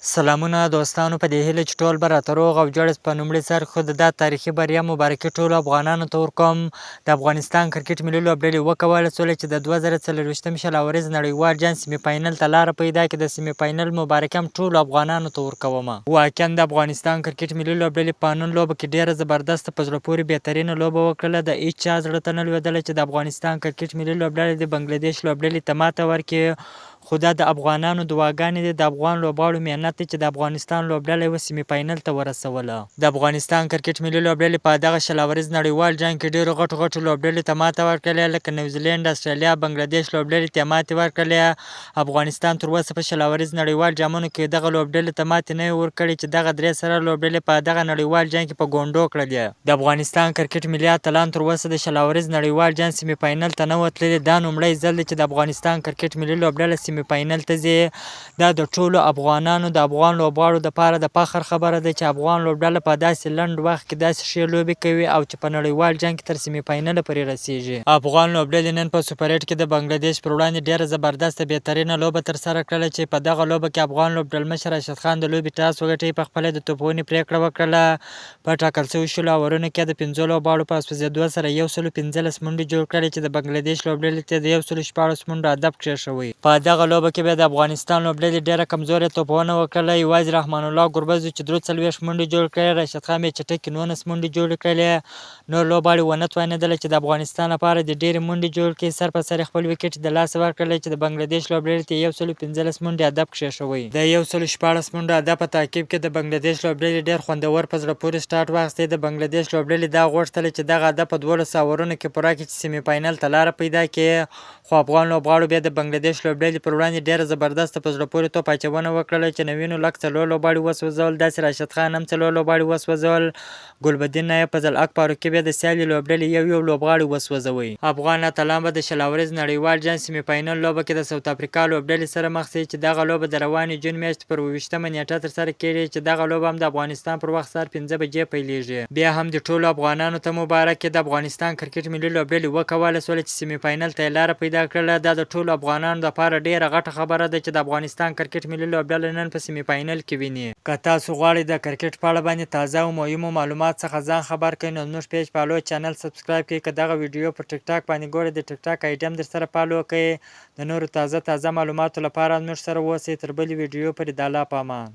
سلامونه دوستانو په دې هیله چې ټول به راته روغ او جوړ یاست. په نومړي سر خو د دا تاریخي بریا مبارکي ټولو افغانانو ته ورکوم. د افغانستان کرکټ ملي لوبډلې وکولای شول چې د 2024 شل اوریز نړیوال جام سیمي فاینل ته لاره پیدا کړي. د سیمي فاینل مبارکي هم ټولو افغانانو ته ورکوم. واقعا د افغانستان کرکټ ملي لوبډلې په نن لوبه کې ډیره زبردسته، په زړه پورې، بهترینه لوبه وکړله. د هیچا زړه ته نه لویدله چې د افغانستان کرکټ ملي لوبډله دې بنګلادیش لوبډلې ته ماته ورکړي. خو دا د افغانانو دعاګانې دي، د افغان لوبغاړو محنت دی چې د افغانستان لوبډله یې سیمي فاینل ته ورسوله. د افغانستان کرکټ ملي لوبډلې په دغه 20 اوریز نړیوال جام کې ډېرو غټو غټو لوبډلو ته ماته ورکړله، لکه نیوزیلینډ، اسټرالیا، بنګلادیش لوبډلې ته یې ماتې ورکړلې. افغانستان تر اوسه په 20 اوریز نړیوال جامونو کې دغه لوبډلو ته ماتې نه وې ورکړې چې دغه درې سره لوبډلې په دغه نړیوال جام کې په ګونډو کړلې. د افغانستان کرکټ ملي اتلان تر اوسه د 20 اوریز نړیوال جام سیمي فاینل ته نه وه تللي. دا نومړی ځل دی چې د افغانستان کرکټ ملي لوبډله سیمي فاینل ته ځي. دا د ټولو افغانانو، د افغان لوبغاړو دپاره د فخر خبره ده چې افغان لوبډله په داسې لنډ وخت کې داسې ښې لوبې کوي او چې په نړیوال جام کې تر سیمي فاینله پورې رسیږي. افغان لوبډلې نن په سوپر ایټ کې د بنګله دیش پر وړاندې ډیره زبردسته بهترینه لوبه ترسره کړله چې په دغه لوبه کې افغان لوبډلمشر راشد خان د لوبې ټاس وګټی، په خپله یې د توپوهنې پریکړه وکړله. په ټاکل شویو 20 اوورونو کې د پنځو لوبغاړو په سوځېدو سره 115 منډې جوړ کړې چې د بنګله دېش لوبډلې ته د 116 منډو هدف کښېښوی. په دغه لوبه کې بیا د افغانستان لوبډلې ډېره کمزورې توپوهنه وکړله، یوازې رحمان الله ګربز و چې 43 منډې جوړ کړې، راشد خان بیا چټکې 19 منډې جوړې کړلې. نور لوبغاړي ونه توانېدل چې د افغانستان لپاره دې ډېرې منډې جوړ کړي، سر په سر یې خپل ویکټ د لاسه ورکړلې چې د بنګله دېش لوبډلې ته یې 115 منډې هدف کښېښوی. د 116 منډو هدف په تعقیب کې د بنګله دېش لوبډلې ډېر خوندور په زړه پورې سټارټ واخیستی. د بنګله دېش لوبډلې دا غوښتله چې دغه هدف په 12 اوورونو کې پوره کړي چې سیمي فاینل ته لاره پیدا کړي، خو افغان لوبغاړو بیا د بنګله دېش لوبډلې پر وړاندې ډېره زبردسته په زړه پورې توپ اچونه وکړله چې نوین الحق څلور لوبغاړي وسوځول، داسې راشد خان هم څلور لوبغاړي وسوځول. ګلبدین نایب، فضل حق فاروقي بیا د سیالې لوبډلې یو یو لوبغاړی وسوځوی. افغان اتلان به د 20 اوریز نړیوال جام سیمي فاینل لوبه کې د ساوت افریقا لوبډلې سره مخ شي چې دغه لوبه د روانې جون میاشتې پر 27مه نیټه ترسره کیږي چې دغه لوبه هم د افغانستان پر وخت سهار 5 بجې پیلیږي. بیا هم دې ټولو افغانانو ته مبارک وي، د افغانستان کرکټ ملي لوبډلې وکولای شول چې سیمي فاینل ته یې لاره پیدا کړله. دا د ټولو افغانانو لپاره ډیره غټه خبره ده چې د افغانستان کرکټ ملي لوبډله نن په سیمي فاینل کې ویني. که تاسو غواړئ د کرکټ په اړه باندې تازه او مهمو معلومات څخه ځان خبر کړئ نو زموږ پیج فالو، چینل سبسکرایب کړئ. که دغه ویډیو پر ټیک ټاک باندې ګورئ د ټیک ټاک آیډي هم درسره فالو کړئ. د نورو تازه تازه معلوماتو لپاره زموږ سره اوسئ. تر بلې ویډیو پورې د الله په امان.